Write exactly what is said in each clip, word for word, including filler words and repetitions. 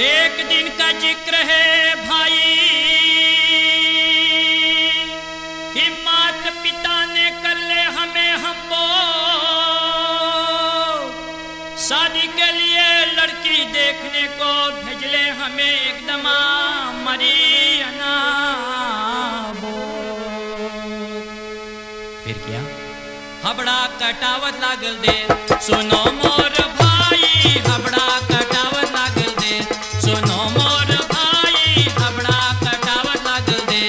एक दिन का जिक्र है भाई कि मात पिता ने कर ले हमें हम बोल, शादी के लिए लड़की देखने को भेज ले हमें एकदम मरी अनाबो। फिर क्या? हबड़ा कटावत लागल दे, सुनो मोर भाई, हबड़ा कटावत लागल दे, सुनो मोर भाई, हबड़ा कटावत लागल दे।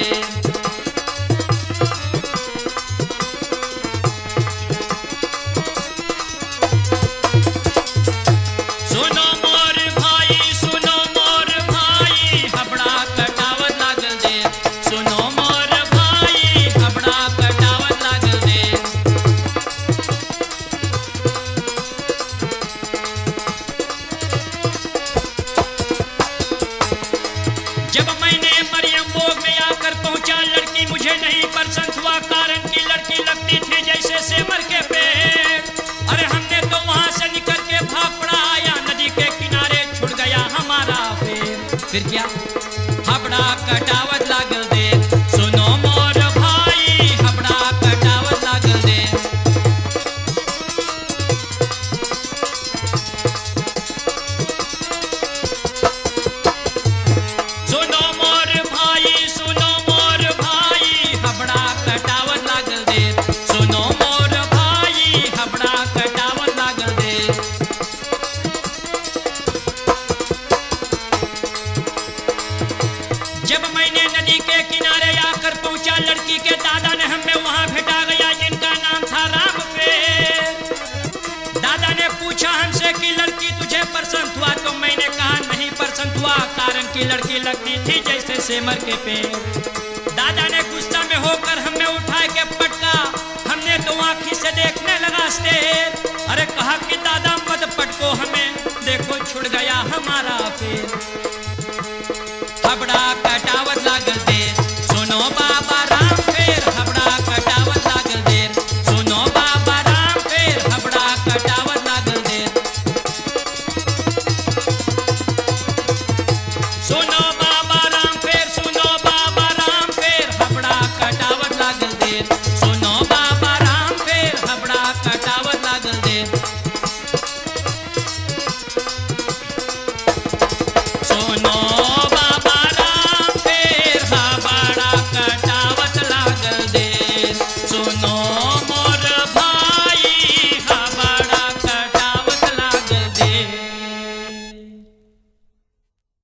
सुनो मोर भाई, सुनो मोर भाई, हबड़ा कटावत लागल दे। सुनो मोर भाई, हबड़ा कटावत लागल दे। जब मैंने मरियम बोग में आकर पहुंचा, लड़की मुझे नहीं पसंद हुआ, कारण कि लड़की लगती थी जैसे सेमर के पेड़। अरे, हमने तो वहां से निकल के भाग पड़ा, आया नदी के किनारे, छुड़ गया हमारा पैर। फिर क्या? हबड़ा कटावत लागल दे, सुनो मोर भाई, हबड़ा कटावत लागल दे। सुनो मोर भाई, सुनो मोर भाई, हबड़ा कटावत लागल दे। सुनो मोर भाई, हबड़ा कटावत लागल दे। जब मैंने नदी के किनारे आकर पहुंचा, लड़की के दादा ने हमें वहां भेटा गया, जिनका नाम था राम पे। दादा ने पूछा हमसे कि लड़की तुझे पसंद हुआ, तो मैंने कहा नहीं पसंद हुआ, कारण कि लड़की लगती थी जैसे सेमर के पेड़। दादा ने गुस्सा में होकर हमें उठा के पटका, हमने तो आंखी से देखने लगा शेर। अरे कहा कि दादा मत पटको हमें, देखो छुड़ गया हमारा पैर।